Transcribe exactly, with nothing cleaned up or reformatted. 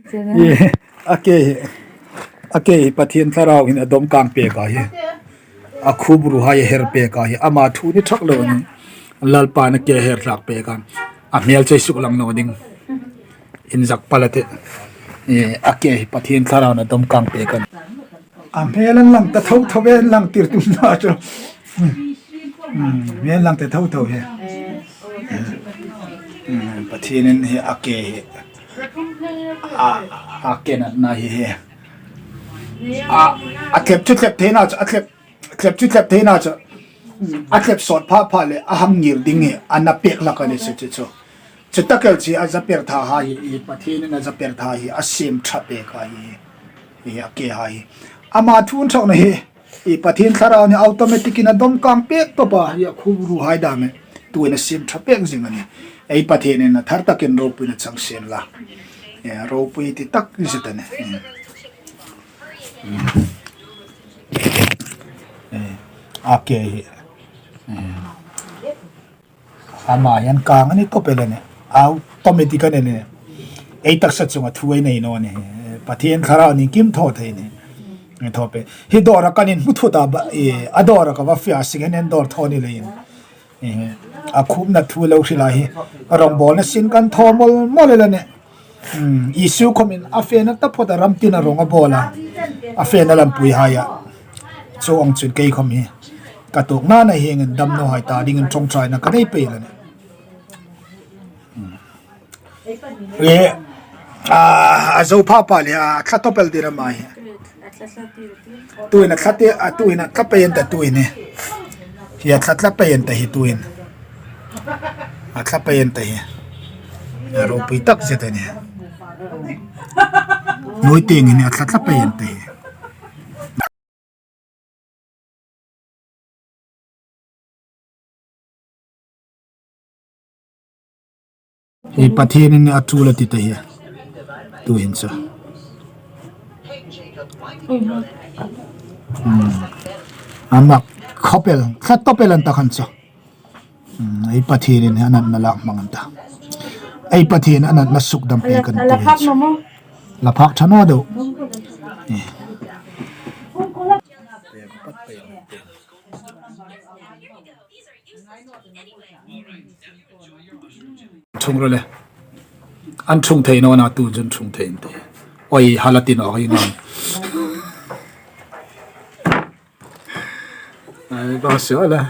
Hi, a ke hi, a ke hi Pathien Thlarau hin a dawm kang pek a hi. A khupruhai a her pek a hi. Ama thu ni thak lo ni. Lalpan a ke her hlak pek a. A hmel chu ei suklang naw ding. Inzak pal a tih. Hi, a ke hi Pathien Thlarauin a dawm kang pek a. A hmel an lang ta tho tho, an lang tir tum naw chu. Hmm, hmel an lang ta tho tho hi. Hmm, Pathienin hi a ke hi. A, a ke natna hi hi. A, a tlep chu tlep thei naw chu, a tlep, tlep chu tlep thei naw chu. A tlep sawt pha pha le, a hang ngir ding hi, a na pek hlak a ni chu chu chu. Chu tak el chu a za per tha hai hi, Pathienin a za per tha hi, a siem ṭha pek a hi. Hi a ke hai. Ama thu inthawkna hi, hi Pathien Thlarauin automatic-in a dawm kang pek tawp a, hi a khupruhai dam e. Tuhin a siem ṭha pek zing a nih. Ei Pathienin a thar takin ropuina chang sien la. Hi a ropui ti tak zet a nih. Hi. Hi. A ke hi. Hi. Ama hian kang a ni tawp el a nih. Automatic a ni a nih. Ei taksa chunga thu ei nei naw a nih. Pathien Thlarauin kim thaw thei a nih. Ei thaw pek. Hi dawra kan inhmu thut a ba, e, a dawra ka va fia sik hian dawr thaw ni leiin. E, a khupna thu lo hril a hi. A rawngbawlna sin kan thaw mawl mawl el a nih. Hmm, Isu khawmin a fena taphawt a ram tina rawng a bawl a. A fena lampui hai a. Chu ang chun kei khawm hi. Ka tuok nana hieng hin damnawhai ta dingin ṭawngṭaina ka nei pei la nih. Hmm. E, a, a zo pha pha le a thla tawp el tir a ma hi. Tuhin a thla te, a tuhin a thla pei an ta tuhin hi. Hi a thla thla pei an ta hi tuhin. A thla pei an ta hi. A ropui tak zet a nih. Nuoi tieng hin a thla thla pei an ta hi. Hi Pathienin a tul a ti ta hi. Tuhin chu. Hmm. A mak khawp el, thla tawp el an ta khan chu. Hmm, ei Pathienin a natna lak hmang an ta. Ei Pathien a natna suk dam pek a nih tuhin chu. La phak ṭha naw deuh. Eh. Ṭhung rawh le. An ṭhung thei naw a, tu chun ṭhung thei an tih. Oi, hala ti naw hi nang. Ai, ba sia la.